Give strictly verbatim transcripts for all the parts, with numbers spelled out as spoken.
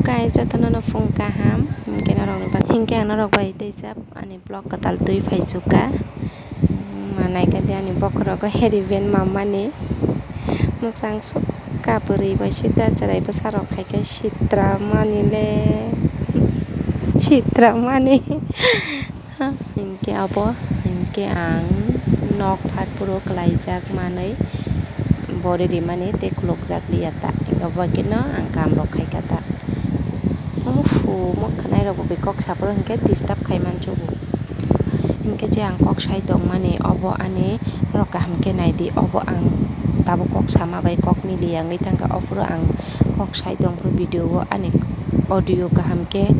Guys, jotono no phung kaham, hinkhe norok ni bagwi, hinkhe ang norok bai teisa ani vlog kwtal twi phaisu ka. Ma naikha di ani bokhorogo heri ben mamani. Mwchang sukha bwrwi bai sita chwrai bwsarok hai khe sitra mani le. Sitra mani. Hinkhe abo hinkhe ang nok phat phuru kwlaijak manwi bori rimani tei khulukjak liya ta. Abo bai kheno ang kam rok khai kha ta. Uff, omo khwnai rok bo bai kok saphuru hinkhe disturb khai mansugo. Hinkhe je ang kok sai tongmani obo ani norok kaham khe naidi, obo ang tabuk kok sama bai kok miliya wngwi thangkha. Ophuru ang kok sai tongphuru video o ani audio kaham khe,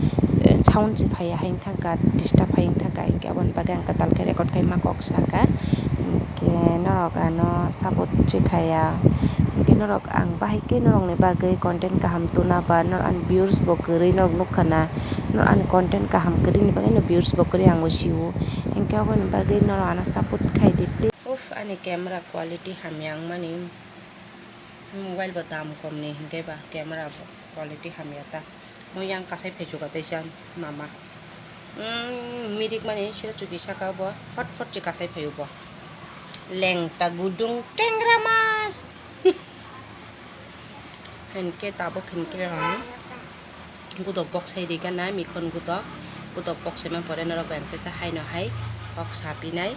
eh, sound se phaiya hai wngthangkha, disturb hai wngthangkha, hinkhe aboni bagwi ang kwtal khe record khai ma kok saka. Hinkhe norok ano support se khaiya, hinkhe norok ang bahai khe norokni bagwi content kaham tuna ba norok ani viewers bo kwrwi norok nukha na, norok ani content kaham kwrwini bagwi no viewers bo kwrwi ang bo sio, hinkhe aboni bagwi norok ano support khai di please. Uff, ani camera quality hamya wngmani, mobile bo dam komni hinkhe ba camera bo quality hamya ta. Mo yang kasai phaichuka teisa mama. Umm, mirik mani sira chuki saka bo, hot hot se kasai phaio bo. Lengta gudung tengra mas. Hinkhe tabuk hinkhe ang gudok boksai rikha na, mikhon gudok. Gudok boksaima pore norok bai ang teisa haino hai kok sapinai.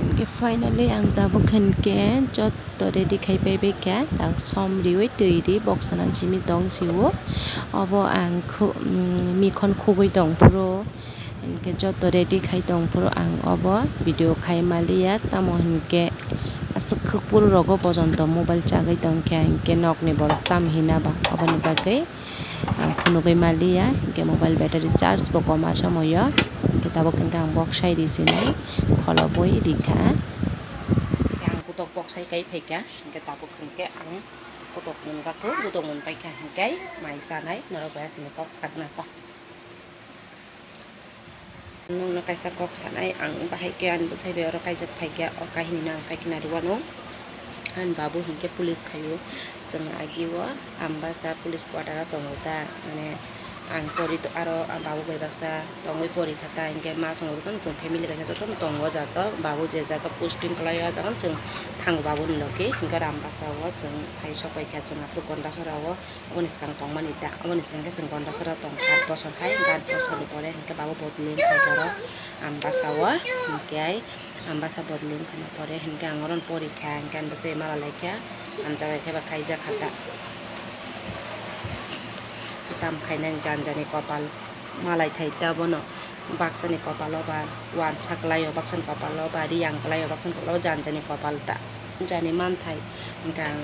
Hinkhe finally ang tabuk hinkhe jotto ready khai pai bai kha, tak som riui twi ri boksana simi tong sio. Obo ang khu-, mm, mikhon khugui tong phuru, hinkhe jotto ready khai tong phuru ang obo video khai maliya, tamo hinkhe aswk khuk phuru rogo bojonto mobile chagui tong kha, hinkhe nokni borok tam hina ba, oboni bagwi ang phunugui maliya, hinkhe mobile battery charge bo kom a somoyo, hinkhe tabuk hinkhe ang boksai rijinai kholobwi rikha. Hinkhe ang kutok boksai kai phaikha, hinkhe tabuk hinkhe ang kutok munbathung, kutok munbaikha hinkhe mai chanai norok bai asini kok sakna ta. Nwngno kaisa kok sanai, ang bahai khe ani bwsai bai oro kaijak phaikha, o kahinwi no ang sai khna rwano. Ani babu hinkhe police khaio, chwng agio Ambasa police quarter o tongo ta, mane ang pori aro babu bai baksa tongwi pori kha ta, hinkhe ma songwi tong chwng family kaisa jotono tongo o jaga o, babu je jaga posting kwlaio o jaga o chwng thango babuni logi, hinkhe aro Ambasa o chwng hai sok pai kha chwng aphuru Gondasora o. Oboni swkang tongmani ta, oboni swkang khe chwng Gondasora tong kha, aat bosor hai, aat bosorni pore hinkhe babu bodoli wngkha borok Ambasa o, hinkhe Ambasa bodoli wngkha pore hinkhe ang oro pori kha, hinkhe ang bwsai mala lai kha, hamjak bai khe ba kaijak kha ta. Tam khainai jani jani kopal malai thai ta bono. Baksani kopalo ba wansa kwlaio, baksani kopalo ba riyang kwlaio, baksani kopalo jani jani kopal ta. Jani manthai, hinkhe ang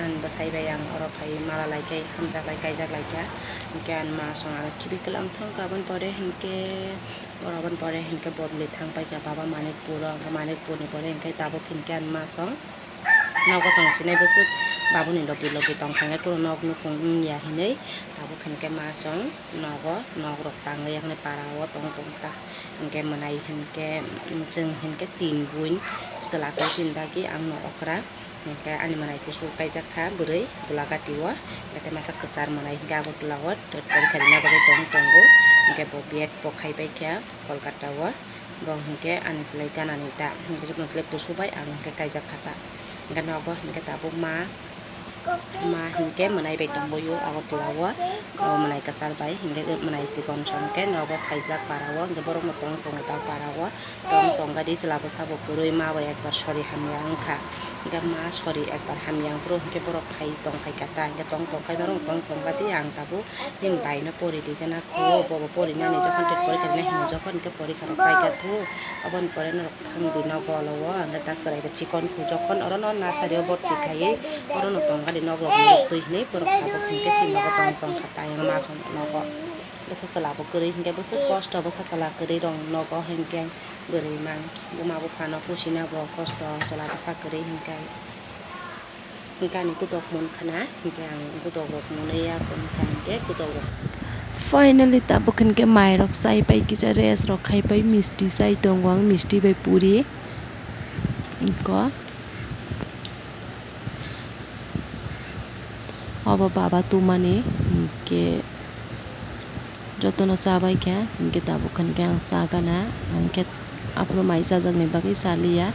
ani bwsai bai ang oro phai mala lai khe hamjak lai kaijak lai kha. Hinkhe ani ma song aro khibi kwlwng thang kha, aboni pore hinkhe oro aboni pore hinkhe bodoli thang pai kha baba Manikpuro, hinkhe Manikpurni pore hinkhe tabuk hinkhe ani ma song. Nogo tong sinai bwswk babuni logi logi tong thangwi kunu nok nukhung wngya hinwi tabuk hinkhe ma song nogo nok rok tangwi yakni para o tong tong ta hinkhe mwnai hinkhe chwng hinkhe tin buin chwla twi chini dagi ang no okra hinkhe ani mwnai kusu kaijak kha bwrwi Golagati o hinkhe masa kwchar mwnai hinkhe Agartala o porikha rwna bagwi tong tongo hinkhe bo B Ed bo khai pai kha Kolkata o. Bo hinkhe ani chwlai ganani ta, hinkhe jotono chwlai kusu bai ang hinkhe kaijak kha ta. Hinkhe nogo hinkhe tabuk ma, ma hinkhe mwnai bai tongboio Agartala o, o mwnai kwchar bai, hinkhe mwnai chikon song khe nogo khaijak para o, hinkhe borokno tong tongo ta para o, tong tong gadi chwla bwsa bo kwrwi ma bai ekbar sori hamya wngkha, hinkhe ma sori ekbar hamya wngphuru hinkhe borok phai tong phai kha ta, hinkhe tong tong khe norok tong tong gadi ang tabuk. Nini bai no pori di gana kho, bo bo pori nani jokhon tei porikha rwna hino, jokhon khe porikha rok pai kha thu, aboni pore norok thang di nogo olo o, ang khe tak chwrai khe chikon khu, jokhon oro no nursery o borti khai, oro no tong gani nok rok ni rok twi hinwi borok tabuk hinkhe chini nogo tong tong kha ta, ayang ma song nogo. Bwsa chwla bo kwrwi hinkhe bwswk kosto, bwsa chwla kwrwi rok nogo hinkhe bwrwi mang buma bupha no pusi na bo kosto, chwla bwsa kwrwi hinkhe. Hinkhe ani kutok mun khna, hinkhe ang kutok rok mwnwi ya, hinkhe ang khe kutok rok. Finally, tabuk hinkhe mai rok chai pai kisa rest rok khai pai, misti chai tongo ang, misti bai puri. Hinkhe Obo baba tumani, hinkhe jotono chabaikha, hinkhe tabuk hinkhe ang chagana, hinkhe aphuru mai chajakni bagwi chaliya,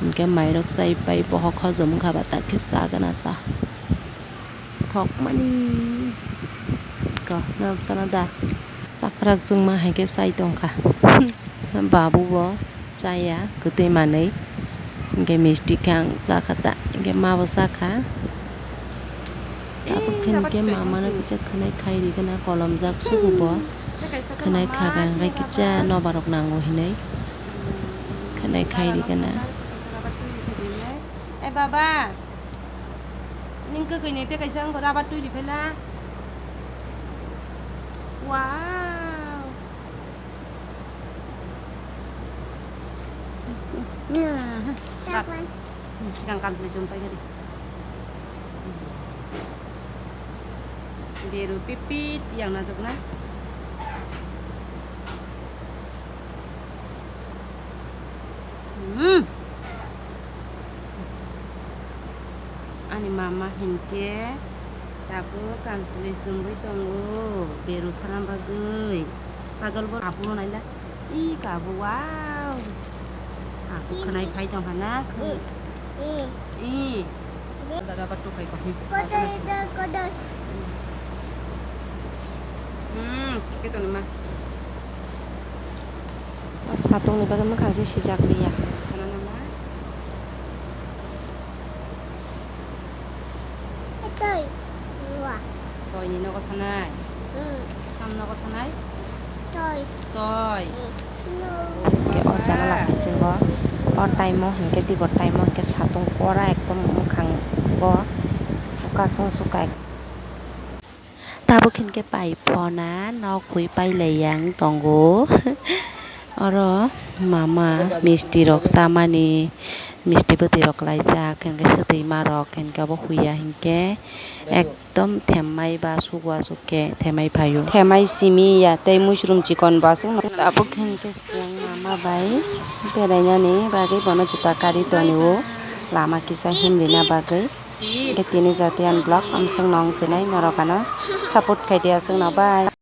hinkhe mairok chaipai bohok hojom wngkha ba, takhe chagana ta. Khokmani ko norok tana da. Chakrak chwngma hai khe chai tongkha. Babu bo chaya kwtwi manwi. Hinkhe misti khe ang chakha ta. Hinkhe ma bo chakha. Tabuk khe hinkhe mama no kisa khwnai khai rigana kolomjak sugo bo. Khwnai kha kha hinkhe kisa nobar rok nango hinwi. Khwnai khai rigana. Eh, baba. Ning kwkwi ni tei kaisa wngkha rubber twi riphaila. Wow. Rat. Sigang kanchwlwi chum paikha di. Beru pipit yang najokna. Hmm. Ani mama hinkhe tabuk kanchwlwi chumwi tongo, beru phana bagwi. Kajol bo abuno naila. Ih, kabu, wow. Aku khwnai phai tongkha na, khwnai. Ih. Dada ba tukai ko. Kodoi da, kodoi. Hmm, thik khe tongo ma. O satung ni bagwi mwkhang se sijak liya. Khana nama? Toi. Toi ni nogo thanai. Hmm. Sam nogo thanai. Toi. Toi. Hmm. Hinkhe o chana laphai singo. O time o hinkhe tibor time o hinkhe satung kora ekdom mwkhang bo bwkasong sukai. Tabuk hinkhe pai phona nok hui pailai yang tongo. Oro mama misti rok chamani, misti bwtwi rok laijak, hinkhe swtwi ma rok hinkhe obo huya hinkhe ekdom themmai ba sugo aswk khe themai phaio. Themai simi ya tei muisrum chikon bo aswk. Tabuk hinkhe chwng mama bai berainani bagwi bono juta kari tonio lama kisa himrina bagwi. Hinkhe tini jotoyan vlog amswk nong chinai norok ano support khai di aswk no bye.